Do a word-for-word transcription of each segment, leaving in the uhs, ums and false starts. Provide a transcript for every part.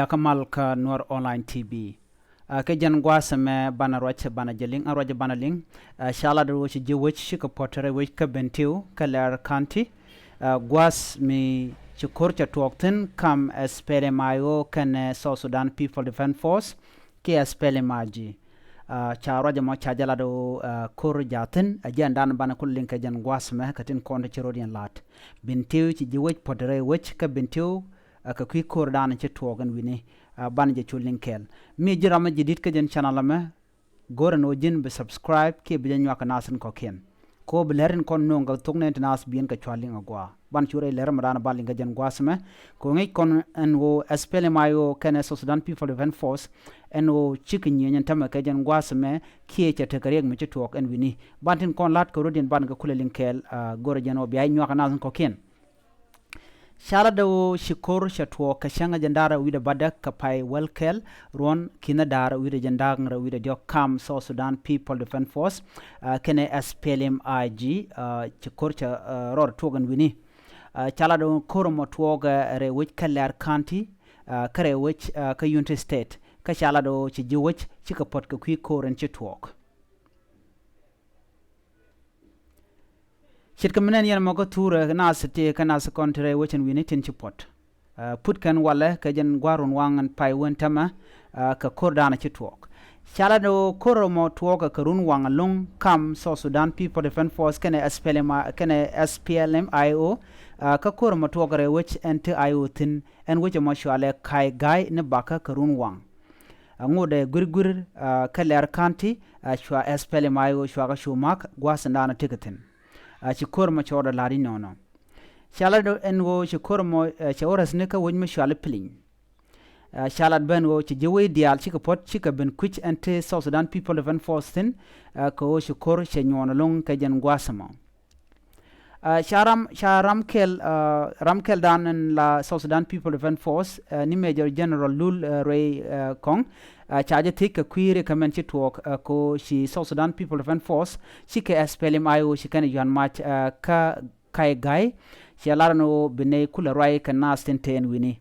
Kä mal kä Nuɔr Online T V. Ɛ, kɛ jɛn gua̱a̱th ɛmɛ banɛ ruac banɛ jɛ liŋ, ɛ ruac banɛ liŋ. Ɛ, ca lat ɣöö ci ji̱ wec cikɛ puɔ̱t rɛy wec kä Bentiu kä Leer County. Ɛ, gua̱a̱th mi ci ko̱r cɛ tuɔɔk thi̱n kam SPLM-IO kɛnɛ South Sudan People Defense Force kiɛ SPLM-IG. Ɛ, ca ruac ɛmɔ ca jɛ lat ɣöö, ɛ, ko̱r jaathin, ɛ, jɛn dan banɛ kulɛ liŋ kɛ jɛn gua̱a̱th ɛmɛ kɛ tin kɔn ti ci rot yɛn la̱t. Bentiu ci ji̱ wec puɔ̱t rɛy wec kä Bentiu, ɛ, kɛ kui̱ ko̱r dan ci tuɔɔk ɛn wi̱ni, ɛ, banɛ jɛ cu liŋ kɛɛl. Mi ji̱ ram mi ji̱ di̱t kä jɛn channel ɛmɛ, go̱rɛ ni ɣöö ji̱n bi subscribe kiɛ bi jɛ nyuak kɛ naath tin kɔ̱kiɛn. Kɛ ɣöö bi lɛr in kɔn no̱o̱ŋ kɛ thok nɛn ti naath bi in kɛ cua liŋ a gua̱a̱. Ban cu rɛy lɛr mɛ dan ban liŋ kɛ jɛn gua̱a̱th ɛmɛ. Kɛ ɣöö ŋi̱c kɔn ɛn ɣöö SPLM-IO kɛnɛ South Sudan People Defense Force ɛn ɣöö cikɛ nyieny ɛn tämɛ kɛ jɛn gua̱a̱th ɛmɛ kiɛ cɛ tekɛ riɛk mi ci tuɔɔk ɛn wi̱ni. Ban tin kɔn la̱t kɛ rot in ban kɛ kulɛ liŋ kɛɛl, ɛ, go̱rɛ jɛn ɣöö bia nyuak kɛ naath tin kɔ̱kiɛn. Ca lat ɣöö ci ko̱r cɛ tuɔɔk kɛ cäŋ ɛ jiɛn da̱ŋ rɛw wi̱cdɛ bädäk kɛ pay wäl kɛl ruɔ̱n ki̱n da̱ŋ rɛw wi̱cdɛ jiɛn da̱ŋ rɛw wi̱cdɛ diɔ̱k kam South Sudan People Defense Force, ɛ, kɛnɛ SPLM-IG, ɛ, ci ko̱r cɛ, ɛ, rɔɔdɛ tuɔɔk ɛn wi̱ni. Ɛ, ca lat ɣöö ko̱r ɛmɔ tuɔɔk, ɛ, rɛy wec kä Leer County, ɛ, kä rɛy wec, ɛ, kä Unity State. Kä ca lat ɣöö ci ji̱ wec cikɛ puɔ̱t kɛ kui̱ ko̱r ɛn ci tuɔɔk. Ce̱tkɛ mi nɛn yɛn ɛmɔ kä thurɛ naath ti kä naath kɔn ti rɛy wec ɛn wi̱ni tin ci puɔ̱t. Ɛ, put kɛn walɛ kɛ jɛn gua̱r run waŋ ɛn pay wä ɛn tämɛ, ɛ, kɛ ko̱r dan ci tuɔɔk. Ca lat ɣöö ko̱r ɛmɔ tuɔɔk kɛ run waŋ ɛlɔ̱ŋ kam South Sudan People Defense Force kɛnɛ SPLM, kɛnɛ SPLM-IO, ɛ, kä ko̱r ɛmɔ tuɔɔk rɛy wec ɛn ti IO thi̱n, ɛn wec ɛmɔ cɔalɛ Kaigai ni Bakä kɛ run waŋ. Ɛ, ŋotdɛ guir guir, ɛ, kä Leer County, ɛ, cua SPLM-IO cua kɛ cu ma̱k gua̱a̱th in dan tekɛ thi̱n. Ɛ, ci ko̱r ɛmɔ cɛ rɔɔdɛ la̱t inɔnɔ. Ca lat ɛn ɣöö ci ko̱r ɛmɔ, ɛ, cɛ wä räthni kä wec mi cɔal i̱ Piliny. Ɛ, ca lat bä ɛn ɣöö ci ji̱ wec diaal cikɛ puɔ̱t cikɛ ben kui̱c ɛn ti South Sudan People Defense Force thi̱n, ɛ, kɛ ɣöö ci ko̱r cɛ nyuɔɔn ɛlɔ̱ŋ kɛ jɛn gua̱a̱th ɛmɔ. Ɛ, ca ram, ca ram kɛl, ɛ, ram kɛl dan ɛn la South Sudan People Defense Force, ɛ, ni Major General Lul, ɛ, Ruei, ɛ, Kɔŋ, ɛ, ca jɛ thiec kɛ kui̱ riɛk kɛ mɛn ci tuɔɔk, ɛ, kɛ ɣöö ci South Sudan People Defense Force cikɛ SPLM-IO ci kɛn ɛ yuan mac, ɛ, kä Kaigai, cɛ lar ɛn ɣöö bi nɛy kulɛ ruac kɛ naath tin te ɛn wi̱ni.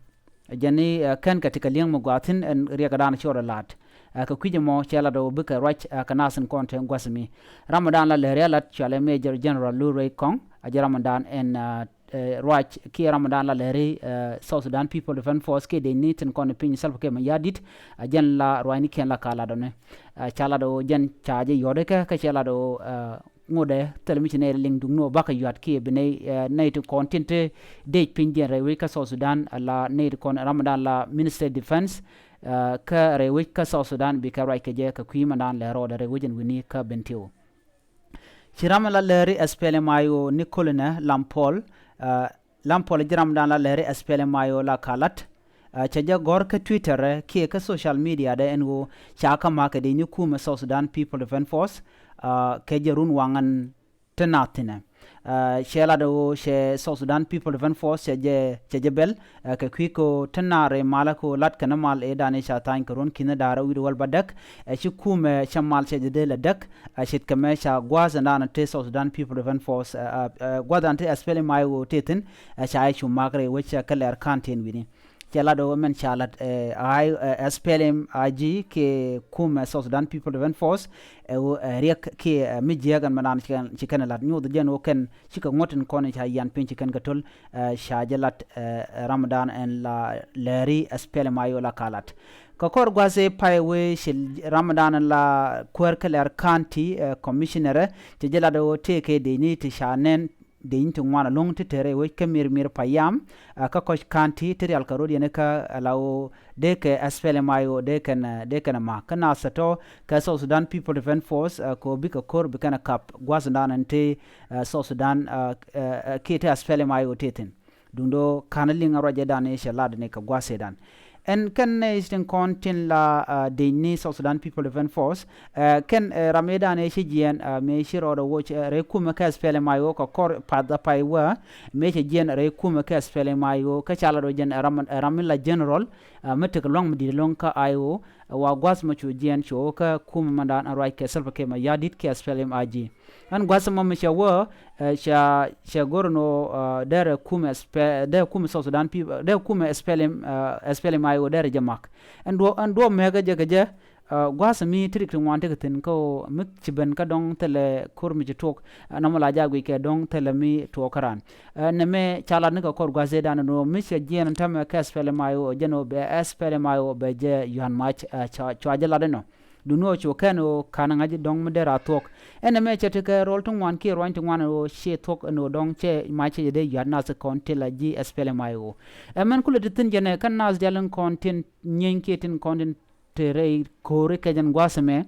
Jɛn ni, ɛ, kɛn kɛ ti kɛ li̱eŋ mi gɔaa thi̱n ɛn riɛk ɛ dan ci rɔɔdɛ la̱t. Ɛ, kɛ kui̱c ɛmɔ cɛ lat ɣöö bikɛ ruac, ɛ, kɛ naath tin kɔn te gua̱th ɛmi. Ram ɛ dan la lɛri a lat cɔalɛ Major General Lul Ruei Kɔŋ, a jɛ ram ɛ dan ɛn, ɛ, ɛ, ruac kiɛ ram ɛ dan la lɛri, ɛ, South Sudan People Defense Force kiɛ dec ni tin kɔn piny Salva Kiir Mayardit, ɛ, jɛn la ruacnikiɛn la ka lat ɔ ni. Ɛ, ca lat ɣöö jɛn ca jɛ yɔt ikɛ, kä cɛ lat ɣöö, ɛ, ŋotdɛ thilɛ mi ci nɛy liŋ duŋni ɣöö bakɛ yuat kiɛ bi nɛy, ɛ, nɛy ti kɔn tin te dec pinydiɛn rɛy wec kä South Sudan, ala nɛy ti kɔn ram ɛ dan la Ministry of Defense, ɛ, kä rɛy wec kä South Sudan bikɛ ruac kɛ jɛ kɛ kui̱ mɛ dan lɛ rɔɔdɛ rɛy wec ɛn wi̱ni kä Bentiu. Ci ram ɛ la lɛri SPLM-IO ni kolinɛ Lam Paul, ɛ, Lam Paul ji̱ ram ɛ dan la lɛri SPLM-IO la ka lat, ɛ, cɛ jɛ gɔ̱r kä Twitter, ɛ, kiɛ kä social media dɛ ɛn ɣöö ca kä ma̱k kɛ dec ni kumɛ South Sudan People Defense Force, ɛ, kɛ jɛ run waŋ ɛn te naath thi̱nɛ. Ɛ, cɛ lat ɣöö cɛ South Sudan People Defense Force cɛ jɛ, cɛ jɛ bɛl, ɛ, kɛ kui̱ kɛ ɣöö te naath rɛy malä kɛ ɣöö lat kɛn mal ëë dan ëë ca tha̱a̱ny kɛ ruɔ̱n ki̱n da̱ŋ rɛw wi̱cdɛ wäl bädäk, ɛ, ci kumɛ cɛ mal cɛ jɛ dee lɛ däk, ɛ, ce̱tkɛ mɛ ca gua̱a̱th ɛn dan te South Sudan People Defense Force, ɛ, ɛ, ɛ, gua̱a̱th dan te SPLM-IO te thi̱n, ɛ, ca jɛ cu ma̱k rɛy wec kä Leer County ɛn wi̱ni. Cɛ lat ɣöö mɛn ca lat, ɛ, I, ɛ, SPLM-IG kɛ kumɛ South Sudan People Defense Force, ɛ, ɣöö, ɛ, riɛk kiɛ, ɛ, mi jiääk ɛn mɛ dan ci kɛn, ci kɛn ɛ lat nyoth jɛn ɣöö kɛn cikɛ ŋuɔ̱t in kɔn ca yian piny ci kɛn kɛ to̱l, ɛ, ca jɛ lat, ɛ, ɛ, ram ɛ dan ɛn la lɛri SPLM-IO la ka lat. Kɛ kɔr gua̱th ëë pay wee ci ram ɛ dan ɛn la kuäär kä Leer County, ɛ, commissioner, cɛ jɛ lat ɣöö tëëkɛ dec ni ti ca nɛn dec ni ti ŋuan ɛlɔ̱ŋ ti te rɛy wec kä Mir Mir Payam, ɛ, kä Koch County ti rial kɛ rot yɛn kä, ɛ, la ɣöö dee kɛ SPLM-IO dee kɛn, ɛ, dee kɛn ɛ ma̱k. Kä naath ɛ tɔ̱ kɛ South Sudan People Defense Force, ɛ, kɛ ɣöö bikɛ ko̱r bi kɛn ɛ kap gua̱th ɛn dan ɛn te, ɛ, South Sudan, ɛ, ɛ, ɛ, kiɛ te SPLM-IO te thi̱n. Duundɛ ɣöö ka̱n liŋ ɛ ruac ëë dan ëë cɛ lat ni kɛ gua̱th ëë dan. Ɛn kɛn nɛy tin kɔn tin la, ɛ, dec ni South Sudan People Defense Force, ɛ, kɛn, ɛ, ram ëë dan ëë ci jiɛɛn, ɛ, mëë ci rɔɔdɛ woc, ɛ, rɛy kumɛ kä SPLM-IO kɛ kɔr path a pay wä, mëë cɛ jiɛɛn rɛy kumɛ kä SPLM-IO, kä ca lat ɣöö jɛn ɛ ram, ɛ ram mi la general, ɛ, mi tekɛ lua̱ŋ mi di̱t ɛlɔ̱ŋ kä IO, Ɛ wa gua̱th mɔ cu jiɛn cu kä kumɛ mɛndan ɛ ruac kɛ Salva Kiir Mayardit kɛ S P L M I G. Ɛn gua̱th mɔ mi cɛ wä, ɛ, cɛ, cɛ go̱r ɛn ɣöö, ɛ, derɛ kumɛ S P, derɛ kumɛ South Sudan People, derɛ kumɛ S P L M, ɛ, S P L M I O derɛ jɛ mak. Ɛn duɔ, ɛn duɔ mɛkä jɛ kɛ jɛ, ɛ, gua̱th mi ti rik ti ŋuan ti kɛ thi̱n kä ɣöö mi ci ben kä dɔ̱ŋ thilɛ ko̱r mi ci tuɔk, ɛ, nɔmɔ la jaak guic kɛ dɔ̱ŋ thilɛ mi tuɔk kä raan. Ɛ, nɛmɛ ca lat ni kɛ kɔr gua̱th ëëdan ɛn ɣöö mi cɛ jiɛn ɛn tämɛ kä S P L M I O, jɛn ɣöö bɛ S P L M I O bɛ jɛ yua̱n mac, ɛ, cua, cua jɛ lat ɛnɔ. Duŋni ɣöö cu kɛn ɣöö ka̱n ŋa̱c dɔ̱ŋ mi dee ra thuɔ̱k. Ɛn nɛmɛ cɛ tekɛ rɔl ti ŋuan kiɛ ruany ti ŋuan ɣöö ciɛ thuɔ̱k ɛn ɣöö dɔ̱ŋ cɛ mac cɛ jɛ dee yua̱t nath kɔn ti la ji̱ S P L M I O. Ɛ mɛn kulɛ ti thi̱n jɛnɛ kä nath dial in kɔn tin nyieeny kiɛ tin kɔn tin te rɛy ko̱ri kɛ jɛn gua̱th ɛmɛ.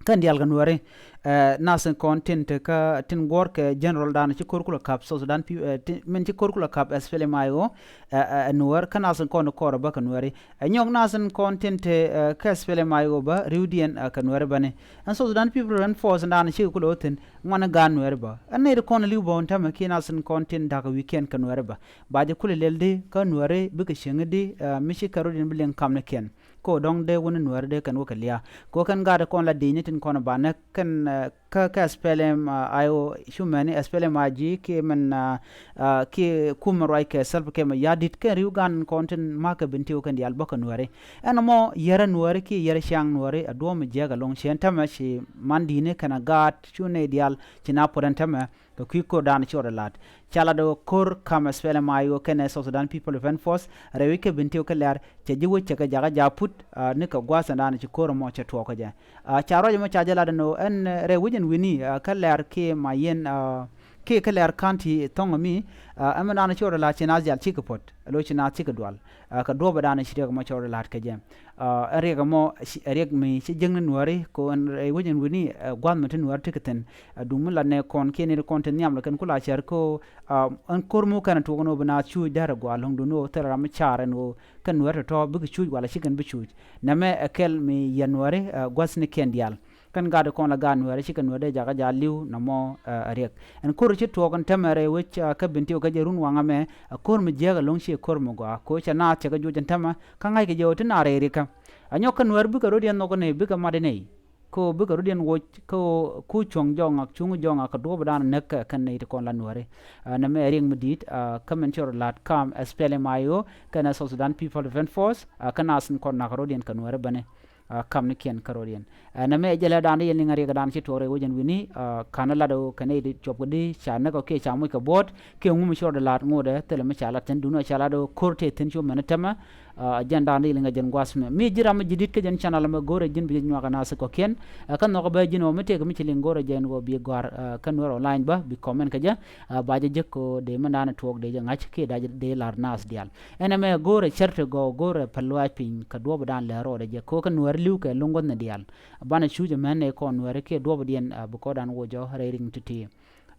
Kɛn diaal kɛ nuääri, ɛ, nath in kɔn tin te kä tin guɔ̱r kɛ general dan ci ko̱r kulɛ kap South Sudan Peop-, ɛ, ti, min ci ko̱r kulɛ kap S P L M I O, ɛ, ɛ, nuäär kä nath in kɔn kɔrɛ bä kɛ nuääri. Ɛ nyɔk nath in kɔn tin te, ɛ, kä S P L M I O bä ri̱wdiɛn, ɛ, kɛ nuääri bäni. Ɛn South Sudan People Defense Force in dan ci kulɛ wä thi̱n ŋuan in gaat nuääri bä. Ɛn nɛy ti kɔn li̱w bä wun tämɛ kiɛ nath in kɔn tin da̱k weekend kɛ nuääri bä. Ba jɛ kulɛ lɛl di kä nuääri bikɛ cieŋ di, ɛ, mi ci kɛ rɔ̱diɛn bi liŋ kamnikiɛn. Ko dɔ̱ŋ dee wun nuääri dee kɛn wä kɛ lia̱a̱. Ko kɛn gaat kɔn la di̱i̱ni tin kɔn ba näk kɛn, ɛ, kä, kä S P L M, ɛ, I O cu mɛni S P L M I G kiɛ mɛn, ɛ, ɛ, kiɛ kumɛ ruac kɛ Salva Kiir Mayardit kɛn ri̱w gan kɔn tin ma̱k kɛ Bentiu kɛn diaal bä kɛ nuääri. Ɛn ɛmɔ yɛrɛ nuääri kiɛ yɛrɛ ciaŋ nuääri a duɔ̱ɔ̱m jiääk ɛlɔ̱ŋ ciɛn tämɛ ci man di̱i̱ni kɛn a gaat cu nɛy diaal ci na puɔ̱t ɛn tämɛ. Kɛ kui̱ ko̱r dan ci rɔ lat. Ca lat ɣöö ko̱r kam S P L M I O kɛnɛ South Sudan People Defense Force rɛy wec kɛ Bentiu kä Lɛr cɛ ji̱ wec cɛ kɛ jakä jaak put, ɛ, ni kɛ gua̱a̱th ɛn dan ci ko̱r ɛmɔ cɛ tuɔɔk kä jɛ. Ɛ, ca ruac ɛmɔ ca jɛ lat ɛn ɣöö ɛn, ɛ, rɛy wec ɛn wi̱ni, ɛ, kä Lɛr kiɛ Mayen, ɛ, kiɛ kä Lɛr County thɔŋ ɛmi, ɛ, ɛmɛ dan ci rɔ lat ci naath diaal cikɛ puɔ̱t. Ɛ lo̱c ci naath cikɛ dual. Ɛ, kɛ duɔ̱ɔ̱p ɛ dan ci riɛk ɛmɔ ci rɔ lat kä jɛ. Ɛ, ɛ riɛk ɛmɔ, ɛ riɛk mi ci jiäkni nuääri, ko ɛn rɛy wec ɛn wi̱ni, ɛ, gua̱th mi ti nuääri ti kɛ thi̱n. Ɛ, duŋ mi lat nɛ kɔn kiɛ ni ti kɔn ti nhiam lɛ kɛn kula cär ko, ɛ, ɛn ko̱r mi wä kɛn a tuɔk ɛn ɣöö bi naath cuuc dɛr ɛ gɔaa ɛlɔ̱ŋ duŋni ɣöö thilɛ ram mi car ɛn ɣöö kɛn nuääri tɔ̱tɔ̱ bikɛ cuuc wala ci kɛn bi cuuc. Nɛmɛ ɛ kɛl mi yɛn nuääri, ɛ, gua̱thnikiɛn diaal. Kɛn gaat kɔn la gaat nuääri ci kɛn nuääri dee jakä jaak li̱w nɔmɔ, ɛ, ɛ riɛk. Ɛn ko̱r ci tuɔɔk ɛn tämɛ rɛy wec, ɛ, kä Bentiu kä jɛ run waŋä mɛ, ɛ ko̱r mi jiääk ɛlɔ̱ŋ ciɛ ko̱r mi gɔaa. Ko cɛ naath cɛ kɛ juɔc ɛn tämɛ, kä ŋa̱ckɛ jɛ ɣöö ti naath rɛy rikä. Ɛ nyɔk kä nuääri bikɛ rɔ̱diɛn nhɔk nɛy, bikɛ mat nɛy. Ko bikɛ rɔ̱diɛn woc, ko ku cuɔ̱ŋ jɔŋak, cuŋ jɔŋak kɛ duɔ̱ɔ̱p dan näk kɛ kɛn nɛy ti kɔn la nuääri. Ɛ, nɛmɛ ɛ riɛk mi di̱i̱t, ɛ, kä min ci rɔ la̱t kam S P L M I O kɛnɛ South Sudan People Defense Force, ɛ, kä naath in kɔn nak rɔ̱diɛn kɛ nuääri bäni. Ɛ, kamnikiɛn kä rɔ̱diɛn. Ɛ, nɛmɛ ɛ jɛ lɛ dan di yɛn liŋ a riɛk dan ci tuɔɔk rɛy wec ɛn wi̱ni, ɛ, ka̱n lat ɣöö kɛ nɛy ti cuɔp kɛ di ca näk ɔ kiɛ ca moc kɛ buɔ̱ɔ̱t, kiɛ ŋu mi ci rɔ di la̱t ŋotdɛ thilɛ mi ca lat thi̱n duŋni ɔ ca lat ɣöö ko̱r tëë thi̱n cu mɛn tämɛ, ɛ, jɛn dan di yɛn liŋ a jɛn gua̱th mɛ. Mi ji̱ ram mi ji̱ di̱t kä jɛn channel mɛ go̱rɛ ji̱n bi jɛ nyuak ɛ naath kɔ̱kiɛn, ɛ, kä nhɔk bä ji̱n ɔ mi tëëk mi ci liŋ go̱rɛ jɛn ɣöö bi gɔ̱a̱r, ɛ, kä nuɛr online bä bi comment kä jɛ, ɛ, ba jɛ jek kɛ ɣöö dee mɛn dan tuɔɔk dee jɛ ŋa̱c kiɛ dee lar naath diaal. Ɛn ɛmɛ go̱o̱rɛ cär ti gɔw go̱o̱rɛ päl luaac piny kɛ duɔ̱ɔ̱pdan lɛ rɔɔdɛ jɛ ko̱ kä nuääri li̱w kɛ lo̱ŋ guäthni diaal. Banɛ cuuc ɛmɛn ɛ kɔn nuääri kiɛ duɔ̱ɔ̱pdiɛn, ɛ, bi kɔdan woc ɔ rɛy riŋ ti̱ti̱.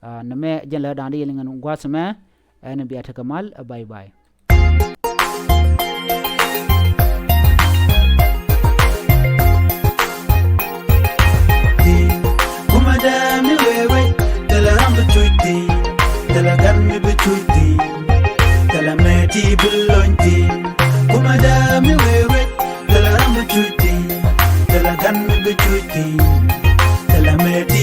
Ɛ, nɛmɛ jɛn lɛ da̱a̱n di yɛl ŋɛn gua̱a̱th ɛmɛ, ɛn bia tekɛ mal, ɛ, bye bye. Kumɛ dee mi wee wec, thilɛ ram bi cuc thi̱n, thilɛ gan mi bi cuc thi̱n, thilɛ mɛti bi lony thi̱n. Kumɛ dee mi wee wec, thilɛ ram bi cuc thi̱n, thilɛ gan mi bi cuc thi̱n, thilɛ mɛti